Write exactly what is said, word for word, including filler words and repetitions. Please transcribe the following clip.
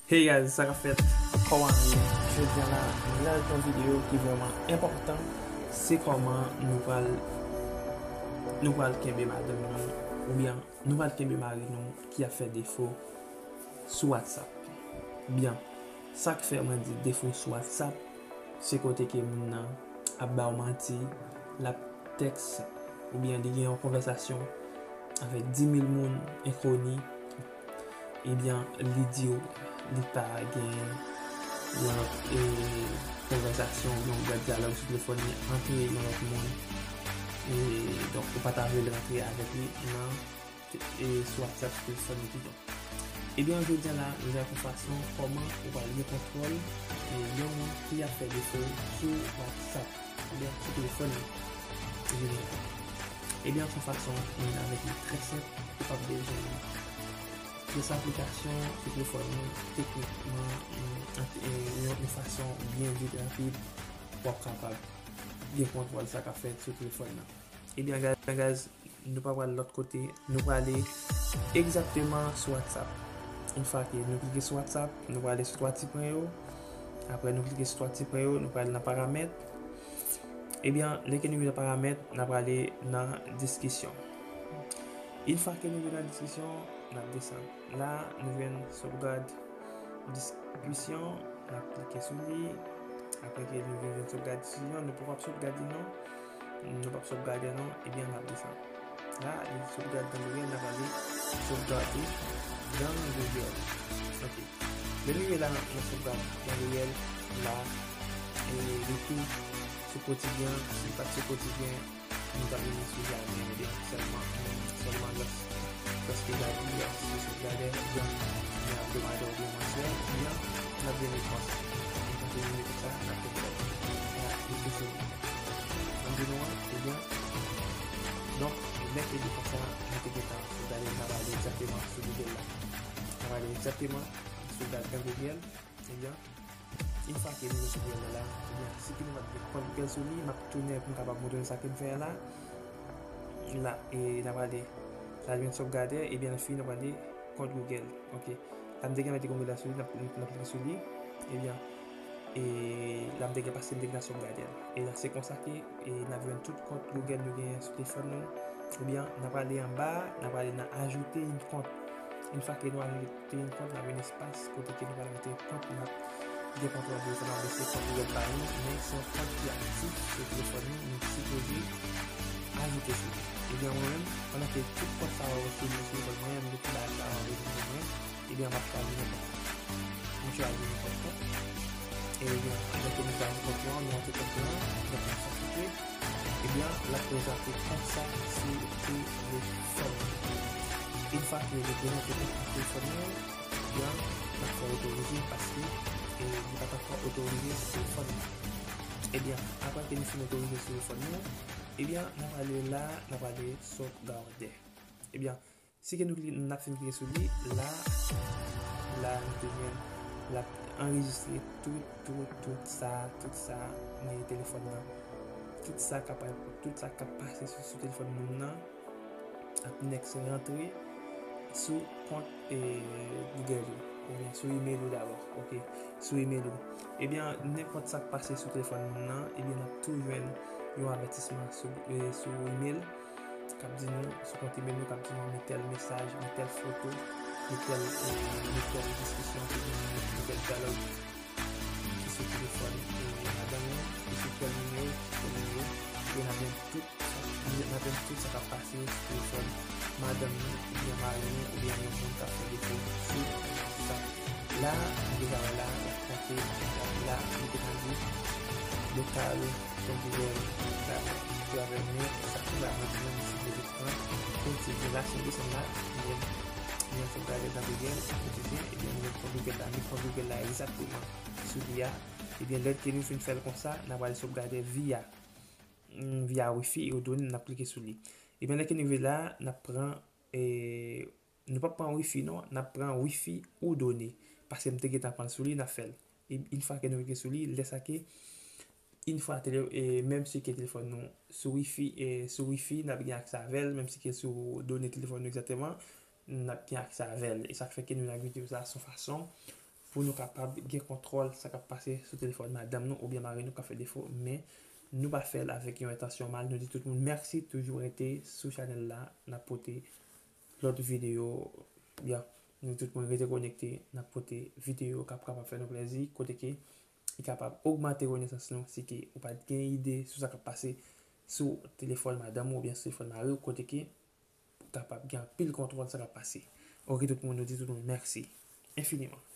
Hey guys, sa k ap fèt? Kòman nou ye? Jodi a la, nou la avèk yon videyo ki vrèman enpòtan. Se kòman nou pral nou pral kenbe madanm nou oubyen nou pral kenbe mari nou ki ap fè defo sou WhatsApp. Byen, sa k fè mwen di defo sou WhatsApp, se kote ke moun nan ap ba w manti, l ap tèks oubyen li gen yon konvèsasyon avèk dis mil moun enkoni, ebyen, li di w li pa gen yon lòt e, konvèsasyon oubyen yon lòt dyalòg sou telefòn li antre yon lòt moun. E, donk, ou pa ta vle l rantre avèk li nan e, sou WhatsApp sou telefòn li pito. Ebyen, jodi a la, nou gen yon fason kòman ou pral gen kontwòl e, yon moun ki ap fè defo sou WhatsApp oubyen sou telefòn li. Ebyen, ebyen, se yon fason moun avèk li trè senp, ou p ap bezwen pyès aplikasyon sou telefòn nou, teknikman, e, yon, yon fason byen vit, rapid, w ap kapab gen kontwòl sa k ap fèt sou telefòn nan. Ebyen, guys, guys, nou pa pral lòt kote, nou prale egzakteman sou WhatsApp. Yon fwa ke nou klike sou WhatsApp, nou prale sou twa ti pwen yo. Apre nou klike sou twa ti pwen yo, nou prale nan paramèt. Ebyen, lè ke nou rive nan paramèt, n a prale nan diskisyon. Yon fwa ke nou rive nan diskisyon, n ap desann. La, nou jwenn sovgad diskisyon, n ap klike sou li. Apre ke nou vin jwenn sovgad diskisyon, nou poko ap sovgad li non. Nou p ap sovgade non, ebyen n ap desann. La, li sovgad dan Google, n ap ale sovgade dan Google. Ok. Lè nou rive la, nan sovgad dan Google, la, e, li tou sou kotidyen, si li pa t sou kotidyen, nou ta vini sou jaden, ebyen, sèlman, sèlman lòs, lòske Gabi, lòske sou jaden, ebyen, li ap demande oubyen mansyèl, ebyen, n ap vini konsa. Nou ta vini konsa, n ap vini konsa. Sa, li tou sou li. Ann di nou an, ebyen, donk, lè ke li konsa, nou te gentan sou jaden, n ap ale egzakteman sou Google la. N ap ale egzakteman sou jaden Google, ebyen, Yon fwa ke nou sou Google la, ebyen, si ke nou pa t gen kont Google sou li, m ap tounen pou m kapab montre nou sa ke m fè a la. La, e n ap ale, la jwenn sovgade, ebyen, nan fini, n ap ale kont Google. Ok. La, m te gen mete Google la sou li, n ap, n ap klike sou li. Ebyen, e la, m te gen pase, m te gen nan sovgade. E la, se konsa ke, e n ap jwenn tout kont Google nou genyen sou telefòn nou. Ebyen, n ap ale anba, n ap ale nan ajoute yon kont. Yon fwa ke nou ajoute te yon kont, n ap yon espas kote ke nou pral mete kont, n ap gen kontwòl telefòn nan, men se kont Google pa nou, men se yon kont ki aktif sou telefòn nou, nou sipoze ajoute sou li. Ebyen, mwen menm, pandan ke tout kont sa yo sou, sou telefòn mwen, nou tout bagay sa yo rete pou mwen, ebyen, m ap chwazi nenpòt kont. M chwazi nenpòt kont. Ebyen, lè ke nou chwazi kont lan, nou antre kont lan, lè ke nou sa site, ebyen, l ap prezante kont sa sou telefòn nou. Yon fwa ke li prezante kont sou telefòn nou, ebyen, n ap fè otorize paske, e, li pa t ankò otorize sou telefòn nan. Ebyen, apre ke nou fin otorize sou telefòn nou, ebyen, n ap ale la, n ap ale sovgade. Ebyen, si ke nou kli-, n ap fin klike sou li, la, la, nou te jwenn, l ap anrejistre tout, tout, tout sa, tout sa nan telefòn nan. Tout sa k ap, tout sa k ap pase sou, sou telefòn moun nan. Ap next rantre sou kont, e, Google ou, oubyen sou email ou dabò, ok, sou email ou. Ebyen, nenpòt sa k pase sou telefòn moun nan, ebyen, n ap tou jwenn yon avètisman sou, e, sou email k ap di nou, sou kont email nou, k ap di nou, men tèl mesaj, men tèl foto, men tèl, e, men tèl diskisyon ke nou, men tèl dyalòg ki sou telefòn, e, madanm ou, ki sou tèl nimewo, ki sou tèl nimewo, epi n ap jwenn tout, n ap jwenn tout sa k ap pase sou telefòn madanm nou, oubyen mari nou, oubyen yon moun k ap fè defo sou sa. La, nou deja wè la, l ap konte, l ap la, li te ka di, lokal, kont Google, la, travay mwen, sa ki la, mwen di nou, mwen sipoze pran, kont se gen la, se desann la, mwen, mwen fè gade nan Google, mwen di, ebyen, mwen pran Google la, mwen pran Google la, egzakteman. Sou li a, ebyen, lè ke nou fin fè l konsa, n ap al sovgade via, mm, via Wi-Fi e odone, n ap klike sou li. Ebyen, lè ke nou rive la, n ap pran, e, nou p ap pran Wi-Fi non, n ap pran Wi-Fi odone. Paske m te gentan pran l sou li, n ap fè l. E, yon fwa ke nou klike sou li, lè sa ke, yon fwa tele-, e, menm si ke telefòn nou sou Wi-Fi, e, sou Wi-Fi, n ap gen aksè avè l, menm si ke sou done telefòn nou egzakteman, n ap gen aksè avè l. E sa k fè ke nou nan videyo sa, se yon fason pou nou kapab gen kontwòl sa k ap pase sou telefòn madanm nou oubyen mari nou k ap fè defo, men nou pa fè l avèk yon entansyon mal. Nou di tout moun mèsi, toujou rete sou chanèl la, n ap pote lòt videyo. Ya, nou di tout moun rete konekte, n ap pote videyo k ap kapab fè nou plèzi, kote ke li kapab ogmante konesans nou, si ke ou pa t gen ide sou sa k ap pase sou telefòn madanm ou oubyen sou telefòn mari w, kote ke ou kapab gen anpil kontwòl sa k ap pase. Ok, tout moun, nou di tout moun mèsi enfiniman.